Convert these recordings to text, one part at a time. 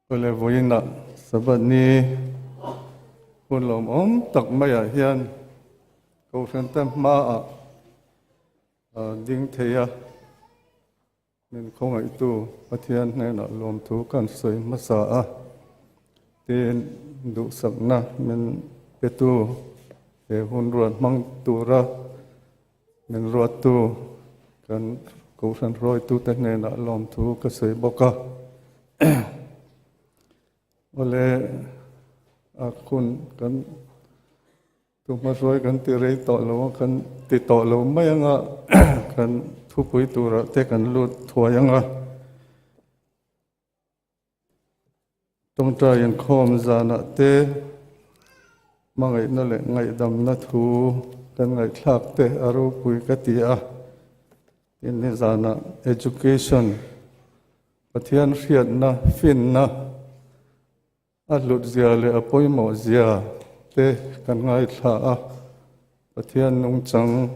Awle vawiinah Sabbath ni hun lawmawm tak maiah hian Kohhran te hmaah ding thei a, min khawngaihtu Pathian hnenah lawmthu kan sawi hmasa a, tin duhsakna min petu he hun ruat hmang tura min ruattu kan Kohhran hruaitute hnenah lawmthu ka sawi bawk a. Awle a hun kan Thuhma hruai kan ti rei tawh lo a, kan ti tawh lo mai anga kan thupui turah te kan lut thuai anga tawngtai inkhawm zanah te hmangaihna leh ngaihdamna thu kan ngaihthlak te a ropui ka ti a, tin nizanah education Pathian hriatna finna A hlut zia leh a pawimawh zia te kan ngaithla a, Pathian nungchang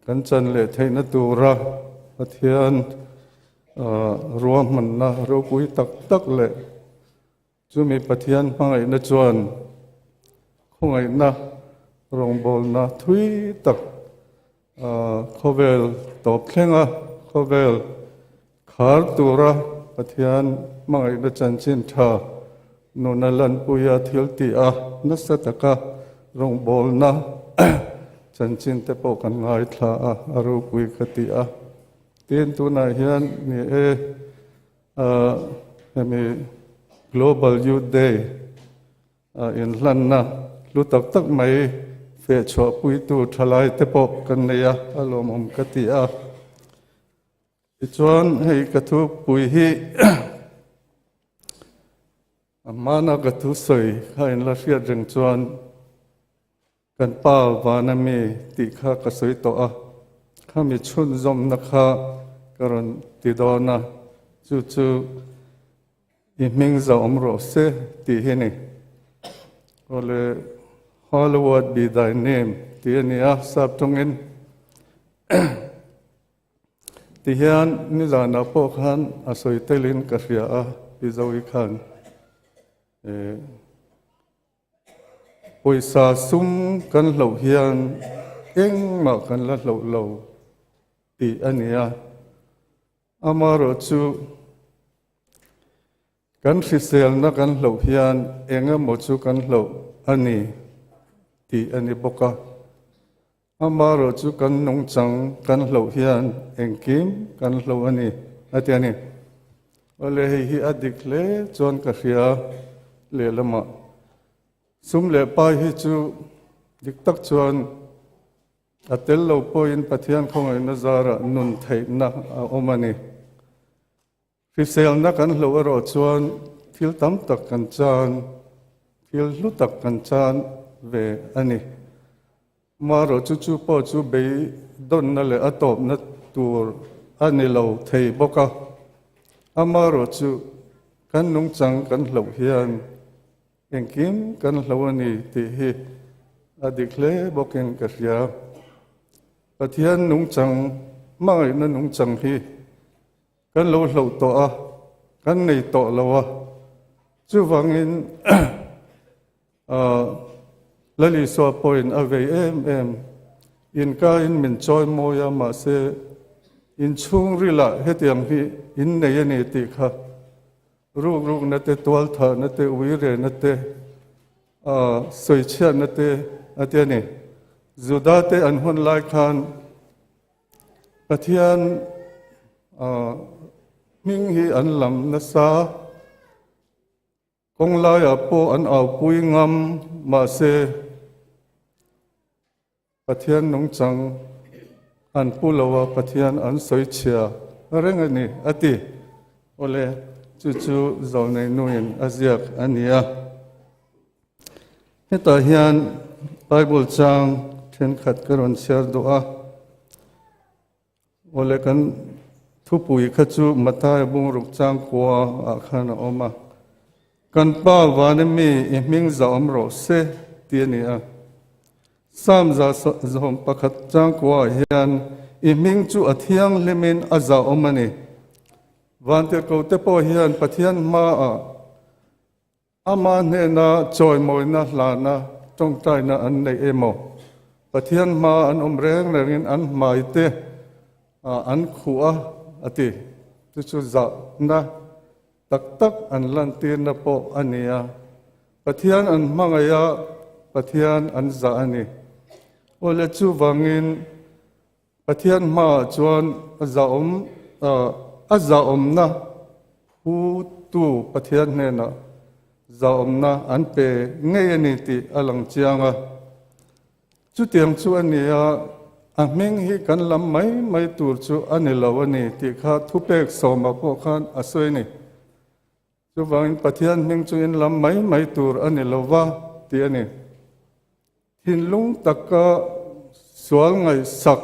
kan chan leh theihna tura Pathian ruahmanna ropui tak tak leh chumi Pathian hmangaihna chuan khawngaihna rawngbawlna thui tak Khawvel tawp thlenga khawvel khar tura Pathian hmangaihna chanchin tha nuna lanpuia thil tih a nasa taka rawngbawlna chanchin te pawh kan ngaithla a, a ropui ka ti a. Tin, tunah hian ni e hemi Global Youth Day Inhlanna hlu tak tak mai fehchhuahpuitu thalai te pawh kan nei a, a lawmawm ka ti a. Tichuan hei ka thupui hi a hmana ka thusawi kha inla hriat reng chuan Kan pa vana mi tih kha ka sawi tawh a, khami chhunzawmna kha ka rawn ti dawn a, chu chu i hming za awm rawh se tih hi ni. Awle, Hallowed be thy name tih a ni a, sap tawngin. Tihian nizanah pawh khan a sawi telin ka hria a, Pi Zoe khan. Pawisa sum kan hloh hian engmah kan la hloh lo tih a ni a, amaherawh chu kan hriselna kan hloh hian eng emaw chu kan hloh a ni tih a ni bawk a, amaherawh chu kan nungchang kan hloh hian engkim kan hloh a ni a ti a ni. Awle hei hi a dik hle chuan ka hria lehlamah sum leh pai hi chu dik tak chuan a tel lo pawhin Pathian khawngaihna zarah nun theihna a awm a ni. Hriselna kan hloh erawh chuan thil tam tak kan chan, thil hlu tak kan chan ve a ni. Marawh chu chu pawh chu beidawnna leh a tawpna tur a ni lo thei bawk a. Amarawh chu kan nungchang kan hloh hian engkim kan hloh a ni tih hi a dik hle bawkin ka hria. Pathian nungchang, hmangaihna nungchang hi Kan lo hloh tawh a, kan nei tawh lo a, chuvangin Lal Isua pawhin a vei em em. Inkain min chawi mawi a, mahse inchhungrilah hetiang hi in nei a ni tih kha rukrukna te, tualthahna te, uirena te, sawichhiatna te a ti a ni. Juda te an hun lai khan Pathian hming hi an lam nasa, kawng laiah pawh an aupui ngam mahse Pathian nungchang an pu lo a, Pathian an sawi chhia reng a ni a ti. Awle, chu chu Zawlneinuin a ziak a ni a. Hetah hian Bible chang thenkhat ka rawn chhiar duh a, awle kan thupui kha chu Mathaia bungruk chang kua ah khan a awm a, Kan Pa vana mi i hming za awm rawh se tih a ni a. Psalm 121 chang kua ah hian i hming chu a thianghlimin a za awm a ni. Vantirhkohte pawh hian Pathian hmaah. Ama hnena chawimawina hlana tawngtaina an neih emaw, Pathian hma an awm reng rengin an hmaite an khuh a, a ti. Chu chu zahna tak tak an lantirna pawh a ni a. Pathian an hmangaih a, Pathian an zah a ni. Awle chuvangin Pathian hmaah chuan a zahawm a zahawmna phutu Pathian hnenah zahawmna an pe ngei a ni tih a lang chiang a. Chutiang chu a ni a, a hming hi kan lam mai mai tur chu a ni lo a ni tih kha thupek sawma pawh khan a sawi a ni. Chuvangin Pathian hming chu in lam mai mai tur a ni lo va tih a ni. Thinlung taka sual ngaihsak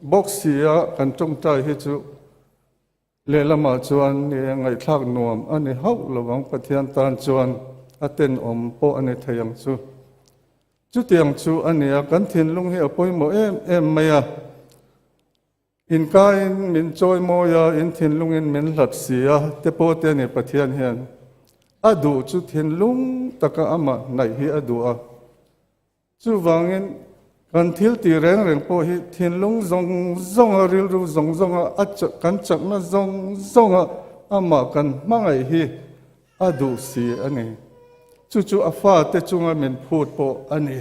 bawk sia kan tawngtai hi chu lehlamah chuan ni e ngaihthlak nuam a ni hauh lo ang Pathian tan chuan a tenawm pawh a ni thei ang chu. Chutiang chu a ni a, kan thinlung hi a pawimawh em em mai a. Inkaiin min chawi mawi a, in thinlungin min hlat si a, te pawh te a ni Pathian hian a duh chu thinlung taka amah hnaih hi a duh a. Chuvangin kan thil tih reng reng pawh hi thinlung zawng zawnga, rilru zawng zawnga, a kan chakna zawng zawnga amah kan hmangaih hi a duh si a ni. Chu chu a fate chunga min phut pawh a ni.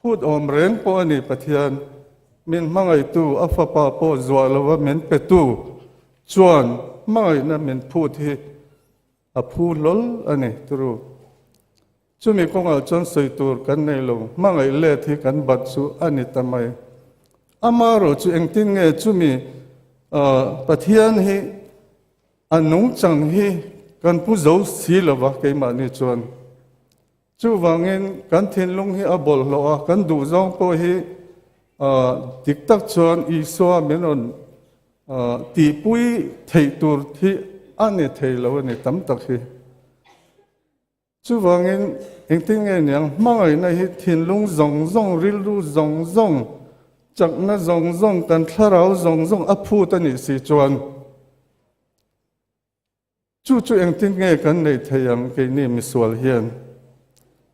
Phut awm reng pawh a ni Pathian, min hmangaihtu, a fapa pawh zuah lova min petu chuan hmangaihna min phut hi a phu hlawl a ni turu. Chumi kawngah chuan sawi tur kan nei lo, hmangaih let hi kan bat chu a ni ta mai. Amaherawh chu engtin nge chumi Pathian hi a nungchang hi kan pu zo si lova keimahni chuan. Chuvangin kan thinlung hi a bawlhhlawh a, kan duhzawng pawh hi dik tak chuan Isua min rawn tihpui theih tur hi a ni thei lo a ni tam tak hi. Chuvangin engtin nge niang hmangaihna hi thinlung zawng zawng, rilru zawng zawng, chakna zawng zawng, kan thlarau zawng zawng a phut a nih si chuan, Chu chu engtin nge kan neih thei ang keini misual hian?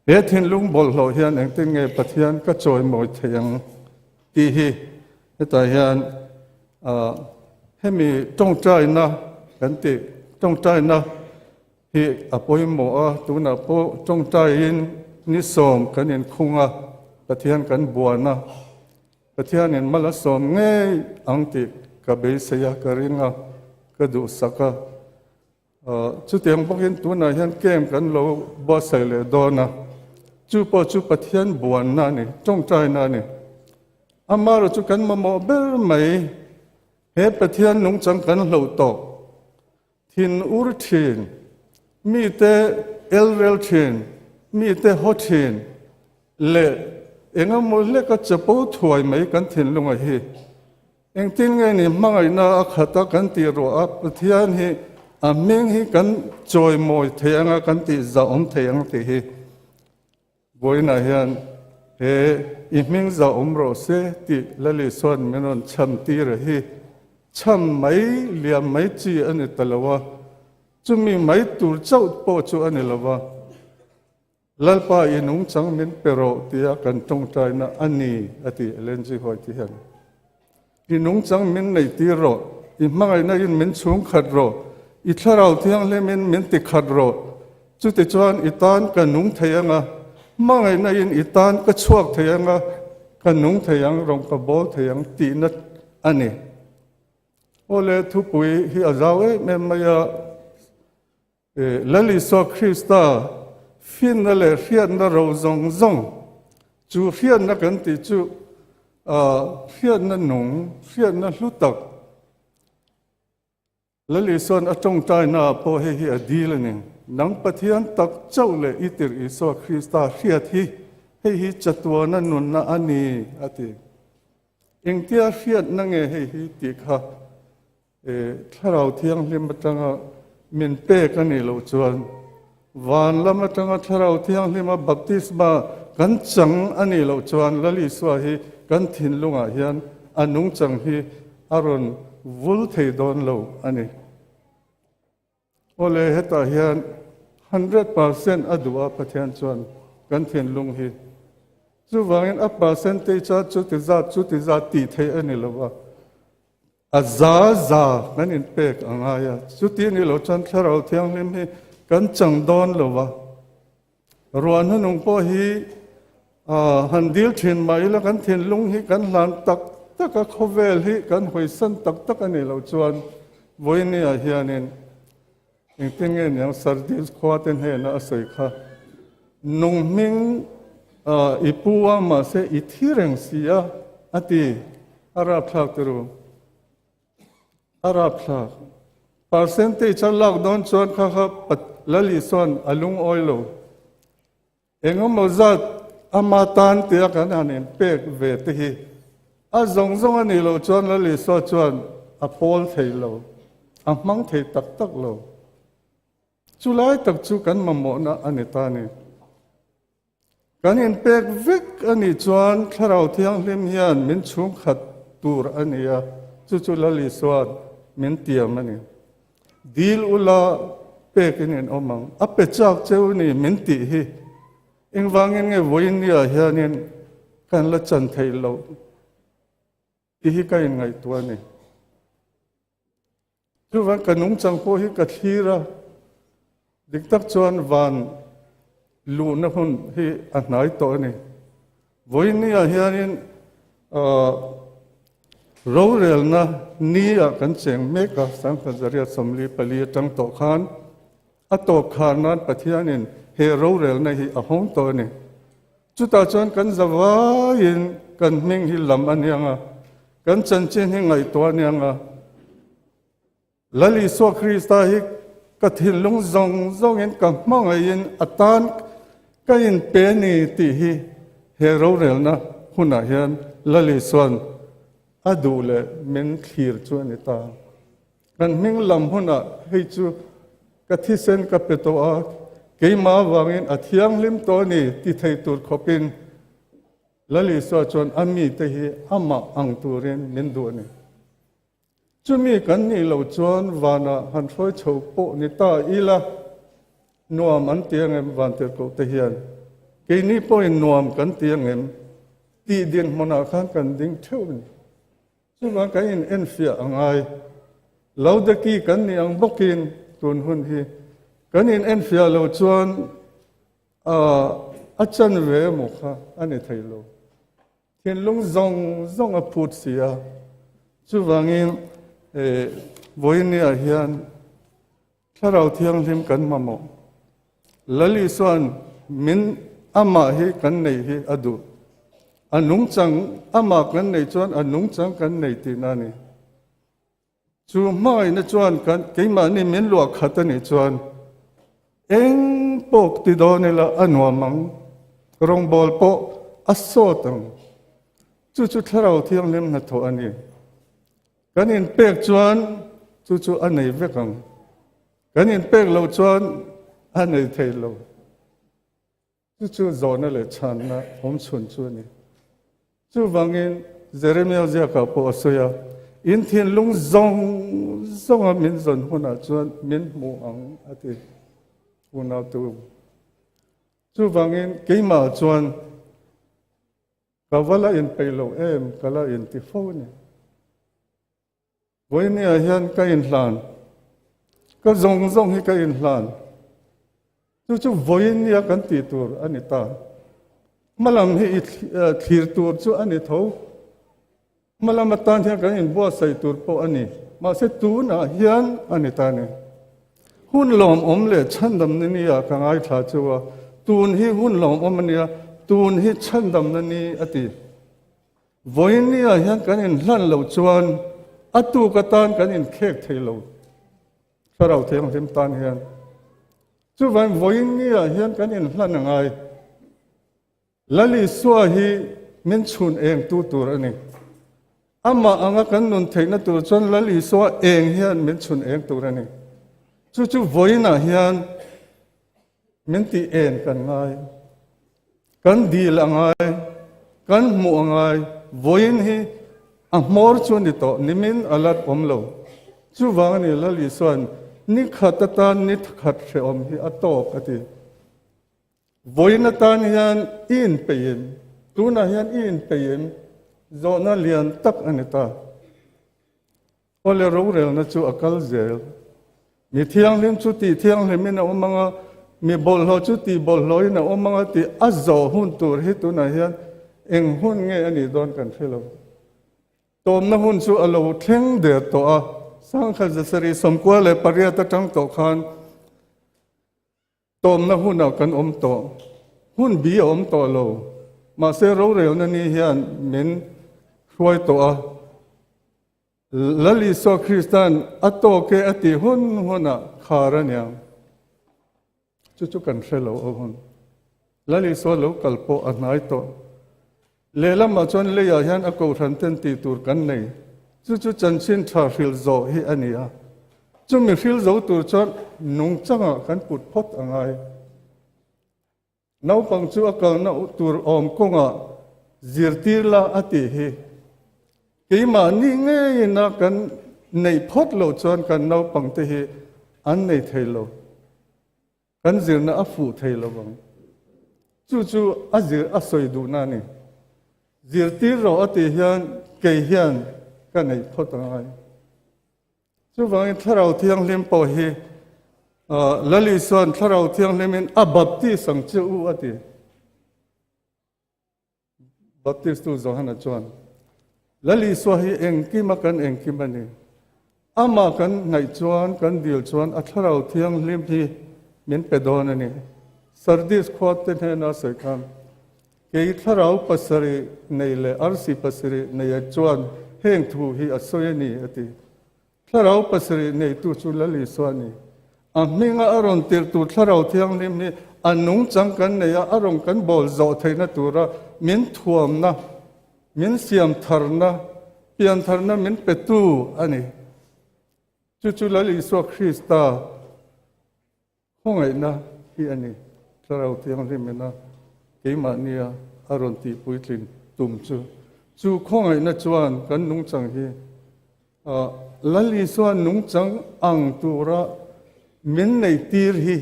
He thinlung bawlhhlawh hian engtin nge Pathian ka chawimawi thei ang tih hi hetah hian hemi tawngtaina kan tih tawngtaina hi a pawimawh a, tunah pawh tawngtaiin ni sawm kan inkhung a, Pathian kan buan a, Pathianin mal a sawm ngei ang tih ka beisei a, ka ring a, ka duhsak a. Chutiang bawkin tunah hian camp kan lo buatsaih leh dawn a, chu pawh chu Pathian buanna a ni, tawngtaina a ni. Amaherawh chu kan mamawh ber mai, he Pathian nungchang kan hloh tawh, thin ur thin, mite elrel thin, mite haw thin, leh engemaw hleka chapo thuai mai kan thinlunga hi engtin nge ni hmangaihna a khat a kan tih ruah a Pathian hi a hming hi kan chawimawi thei anga kan tih zahawm thei ang tih hi vawiinah hian he i hming zahawm rawh se tih Lali chuan min rawn chham tir a hi chham mai liam mai chi a ni ta lo a chumi mai tur chauh pawh chu a ni lo va. Lalpa i nungchang min pe rawh tia kan tawngtaina a ni, a ti Ellen G. White hian. I nungchang min neihtir rawh, i hmangaihna in min chhungkhat rawh, i thlarau thianghlim in min tikhat rawh, chutichuan i tan ka nung thei anga, hmangaihna in i tan ka chhuak thei anga, ka nung thei ang, rawng ka bawl thei ang tihna a ni. Awle thupui hi a zau em em mai a. Lal Isua Krista finna leh hriatna ro zawng zawng, chu hriatna kan tih chu hriatna nung, hriatna hlu tak. Lal Isua'n a tawngtainaah pawh hei hi a dil a ni, Nang Pathian tak chauh leh i tirh Isua Krista hriat hi, hei hi chatuana nunna a ni, a ti. Engtia hriatna nge hei hi tih kha Thlarau Thianghlim atanga min pek a nih loh chuan van lam atanga Thlarau Thianghlima baptisma kan chang a nih loh chuan Lal Isua hi kan thinlungah hian a nungchang hi a rawn vul thei dawn lo a ni. Awle hetah hian 100% a duh a Pathian chuan kan thinlung hi. Chuvangin a percentage a chuti zat chuti zat tih theih a ni lo va, a za za kan inpek a ngai a. Chuti a nih loh chuan Thlarau Thianghlim hi kan chang dawn lo va. Ruah hnunung pawh hi han dil thin mah ila kan thinlung hi kan hlan tak tak a, khawvel hi kan hawisan tak tak a nih loh chuan vawinia hianin Engtin nge niang Sardis khua te hnena a sawi kha, Nung hming i pu a mahse i thi reng si a, a ti. A rapthlak ti ru. A rapthlak. Percentage a lak dawn chuan kha kha Lali sawn a lungawi lo. Engemaw zat ama tan tia kan han inpek ve te hi a zawng zawng a nih loh chuan Lal Isua chuan a pawl thei lo, a hmang thei tak tak lo. Chulai tak chu kan mamawhna a ni ta ni. Kan inpek vek a nih chuan Thlarau Thianghlim hian min chhungkhat tur a ni a, chu chu Lal Isua'n min tiam a ni. Dil ula pek in in awm ang. A pe chak cheu ni min tih hi. Engvangin nge vawiin-nia hianin kan la chan theih loh tih hi ka inngaihtuah a ni. Chuvang ka nungchang pawh hi ka thlir a, dik tak chuan van luhna hun hi a hnai tawh a ni. Vawiin-nia hianin Rorelna ni ah kan cheng mek a, 1944 atang tawh khan a tawp khar nan Pathianin he rorelna hi a hawng tawh a ni. Chutah chuan kan zavaiin kan hming hi lam a niang a, kan chanchin hi ngaihtuah a niang a, Lal Isua Krista hi ka thinlung zawng zawngin ka hmangaihin a tan ka inpe a ni tih hi he rorelna hunah hian Lal Isua'n a duh leh min thlir chu a ni ta. Kan hming lam hunah hei chu ka thisen ka pe tawh a, keimah avangin a thianghlim tawh a ni ti thei tur khawpin Lal Isua chuan a mite hi amah ang turin min duh a ni. Chumi kan nih loh chuan vanah han hruai chho pawh ni ta ila, nuam an ti angem vantirhkoh te hian? Keini pawhin nuam kan ti angem? Tih dinhmunah khan kan ding theuh a ni. Chuvang kan in enfiah a ngai. Laodeki kan nih ang bawkin tun hun hi kan in enfiah loh chuan a chanve emaw kha a ni thei lo. Thinlung zawng zawng a phut si a, chuvangin vawinia hian Thlarau Thianghlim kan mamawh. Lal Isua'n min amah hi kan nei hi a duh. A nungchang amah kan nei chuan a nungchang kan nei tihna a ni. Chu hmangaihna chuan kan keimahni min luah khat a nih chuan eng pawh ti dawn ila a nuam ang, rawngbawl pawh a sawt ang. Chu chu Thlarau Thianghlim hnathawh a ni. Kan inpek chuan chu chu a nei vek ang. Kan inpek loh chuan a nei thei lo. Chu chu zawhna leh chhanna awm chhun chu a ni. Chuvangin Jeremia ziakah pawh a sawi a, In thinlung zawng zawnga min zawn hunah chuan min hmu ang a ti unautu. Chuvangin keimah chuan ka va la inpeih lo em ka la inti fo a ni. Vawinia hian ka inhlan, ka zawng zawng hi ka inhlan. Chu chu vawinia kan tih tur a ni ta. Hmalam hi i thlir tur chu a ni tho. Hmalam atan hian kan inbuatsaih tur pawh a ni. Mahse tunah hian a ni ta ni. Hun lawmawm leh chhandamna ni ah ka ngaithla chu a, tun hi hun lawmawm a nia, tun hi chhandamna ni a ti. Vawinia hian kan inhlan loh chuan a tuk atan kan inkhek thei lo, Thlarau Thianghlim tan hian. Chuvang vawinia hian kan inhlan a ngai. Lal Isua hi min chhun eng tu tur a ni. Amah anga kan nun theihna tur chuan Lal Isua eng hian min chhun eng tur a ni. Chu chu vawiinah hian Min tih en kan ngai, kan dil a ngai, kan hmuh a ngai, vawiin hi a hmawr chu a ni tawh, nimin a la awm lo. Chuvang a ni Lal Isua'n. Ni khat atan ni khat hrehawm hi a tawk a ti. Vawiin atan hian i inpeih em? Tunah hian i inpeih em? Zawhna lian tak a ni ta. Awle rorelna chu a kal zel. Mi thianghlim chu tih thianghlimin a awm ang a, mi bawlhhlawh chu tih bawlhhlawhin a awm ang a tih a zawh hun tur hi tunah hian eng hun nge a nih dawn kan hre lo. Tawmna hun chu a lo thleng der tawh a, 1998 atang tawh khan Tawmna hunah kan awm tawh. Hun bi a awm tawh lo. Mahse rorelna ni hian min hruai tawh a. Lal Isua Krista'n a tawk e a tih hun hunah khar a niang. Chu chu kan hre lo a hun. Lal Isua lo kal pawh a hnai tawh. Lehlamah chuan leiah hian a kohhran ten tih tur kan nei. Chu chu chanchin tha hril zawh hi a ni a. Chumi hril zo tur chuan nungchangah kan put phawt a ngai. Naupang chu a kalna tur awm kawngah zirtir la a tih hi. Keimahni ngeiin a kan neih phawt loh chuan kan naupangte hi an nei thei lo. Kan zirna a fuh thei lo vang. Chu chu a zir a sawi duhna a ni. Zirtir rawh a tih hian kei hian ka neih phawt a ngai. Chuvangin Thlarau Thianghlim pawh hi Lal Isua'n Thlarau Thianghlimin a baptis ang che u a ti. Baptistu Johana chuan, Lal Isua hi engkima kan engkim a ni. Amah kan ngaih chuan, kan dil chuan a Thlarau Thianghlim hi min pe dawn a ni. Sardis khua te hnena sawi khan, Kei Thlarau pasarih nei leh arsi pasarih neia chuan heng thu hi a sawi a ni, a ti. Thlarau pasarih neitu chu Lal Isua a ni. A hminga a rawn tirhtu Thlarau Thianghlim hi a nungchang kan nei a, a rawn kan bawl zawh theihna tura min thuamna, min siam tharna, pian tharna min petu a ni. Chu chu Lal Isua Krista Khawngaihna hi a ni, Thlarau Thianghlim ina keimahnia a rawn tih puitlin tum chu. Chu khawngaihna chuan kan nungchang hi Lal Isua nungchang ang tura min neihtir hi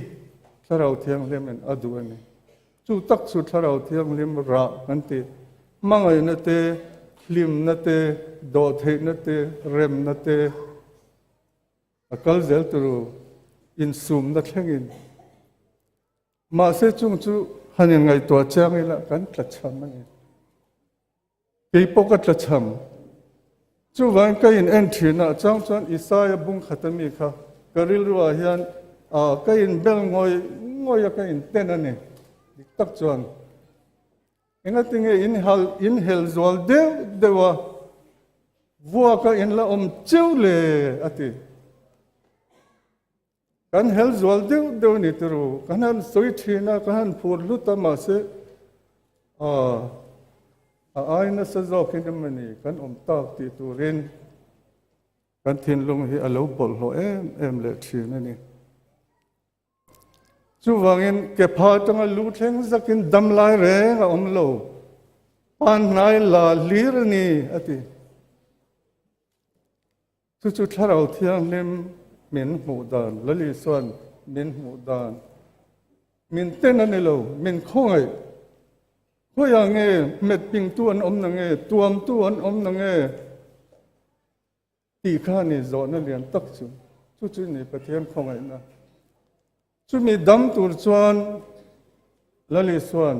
Thlarau Thianghlimin a duh a ni. Chu tak chu Thlarau Thianghlim rah kan ti. Hmangaihna te, hlimna te, dawhtheihna te, remna te, A kal zel turu insumna thlengin. Mahse chung chu han inngaihtuah chiang ila kan tlachham a ni. Kei pawh ka tlachham. Chuvangin ka in en thin a, chang chuan Isaia bung khat ami kha ka rilruah hian ka inbel ngawih ngawih a, ka inten a ni. Dik tak chuan. Engatinge in hal in hel zual deuh deuh a, vuaka in la awm cheu le a ti. Kan hel zual deuh deuh ni turu, kan han sawi thin a, kan han phur hlut a mahse a a ai nasa zawkin emawni kan awm tak tih turin kan thinlung hi a lo bawlhhlawh em em leh thin a ni. Chuvangin ke pha atanga lu thleng zakin dam lai reng a awm lo. Pan hnai la hlir a ni, a ti. Chu chu Thlarau Thianghlim min hmuh dan, Lal Isua'n min hmuh dan. Min ten a ni lo, min khawngaih. Khawiah nge hmet pingtu an awm na nge, tuamtu an awm na nge? Tih kha ni zawhna lian tak chu, chu chu ni Pathian khawngaihna. Chumi dam tur chuan Lal Isua'n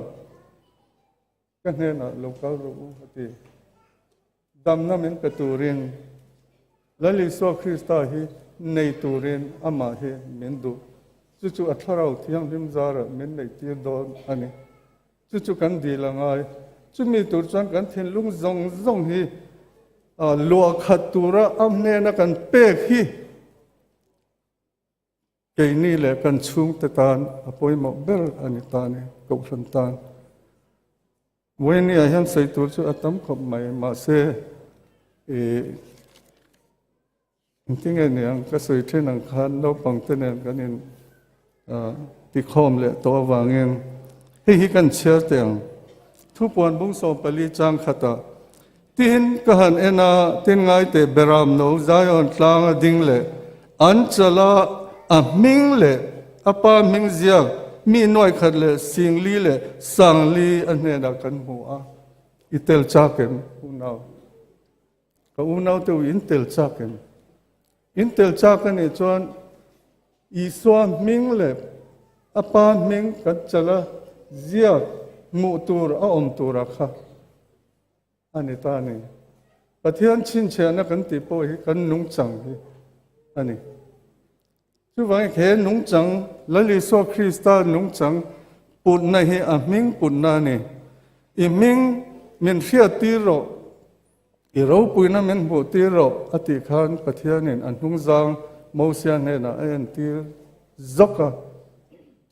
ka hnenah lo kal rawh u a ti. Damna min pe turin Lal Isua Krista hi nei turin amah hi min duh. Chu chu a Thlarau Thianghlim zarah min neihtir dawn a ni. Chu chu kan dil a ngai. Chumi tur chuan kan thinlung zawng zawng hi luah khat tura a hnena kan pek hi keini leh kan chhungte tan a pawimawh ber a ni ta ni, Kohhran tan. Vawinia hian sawi tur chu a tam khawp mai, mahse ih Engtinge niang ka sawi thin ang khan naupang te nen kan in tikhawm leh tawh avangin hei hi kan chhiar teh ang. Thupuan bung 14 chang khatah tin ka han en a, tin ngai teh Beram no Zion tlanga ding leh an chala. a hming leh a Pa hming ziak mi nuai khat leh singli leh sangli a hnenah kan hmu a. I tel chak em unau? Ka unau te u in tel chak em? In tel chak a nih chuan Isua hming leh a Pa hming kan chalh a ziak hmuh tur a awm tura kha a ni ta a ni. Pathian chhinchhiahna kan tih pawh hi kan nungchang hi a ni. Chuvangin he nungchang, Lal Isua Krista nungchang putna hi a hming putna a ni. I hming min hriattir rawh, i ropuina min hmuhtir rawh a tih khan Pathianin a hnungzang Mosia hnenah a entir zawk a.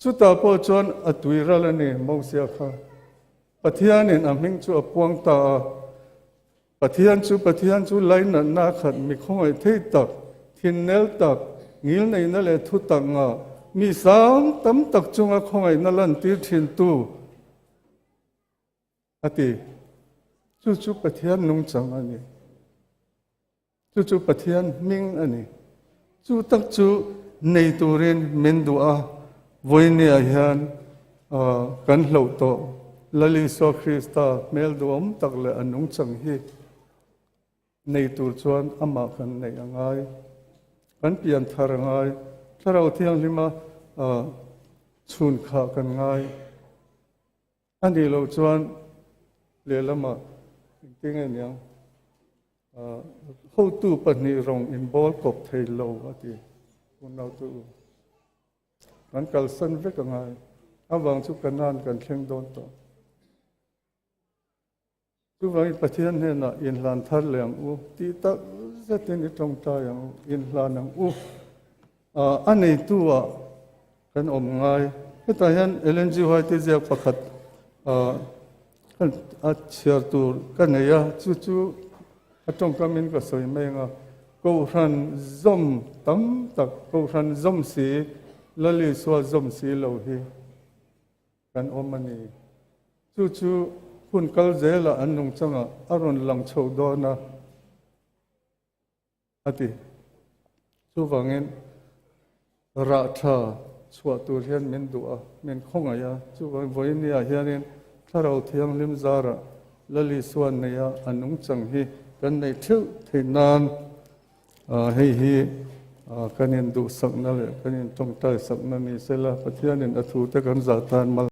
Chutah pawh chuan a tuiral a ni Mosia kha. Pathianin a hming chu a puang ta a. Pathian chu Pathian chu lainatna a khat mi khawngaih thei tak, thinnel tak, ngilneihna leh thu tak ngah, mi sang tam tak chunga khawngaihna lantir thintu a ti. Chu chu Pathian nungchang a ni. Chu chu Pathian hming a ni. Chu tak chu nei turin min duh a, vawinia hian kan hloh tawh Lal Isua Krista hmel duhawm tak leh a nungchang hi nei tur chuan amah kan neih a ngai. Kan pian thar a ngai. Thlarau Thianghlima chhun khah kan ngai. A nih loh chuan lehlamah engtin nge niang hotu pahnih rawng inbawl kawp thei lo a ti unautu u. Kan kalsan vek a ngai. Avang chu Kanan kan thleng dawn tawh. Chuvangin Pathian hnenah inhlan thar leh ang u tih tak zetin i tawngtai ang u, inhlan ang u. A neitu ah kan awm ngai. Hetah hian Ellen G. White ziak pakhat a chhiar tur ka nei a, chu chu a tawngkamin ka sawi mai ang a. Kohhran zawm tam tak, Kohhran zawm si, Lal Isua zawm si lo hi kan awm a ni. Chu chu hun kal zelah an nungchangah a rawn lang chhoh dawn a, a ti. Chuvangin rah tha chhuah tur hian min duh a, min khawngaih a. Chuvangin vawinia hianin Thlarau Thianghlim zarah Lal Isua neia a nungchang hi kan neih theuh theih nan hei hi kan induhsakna leh kan intawngtaisakna ni sela Pathianin a thute kan zah tan mal.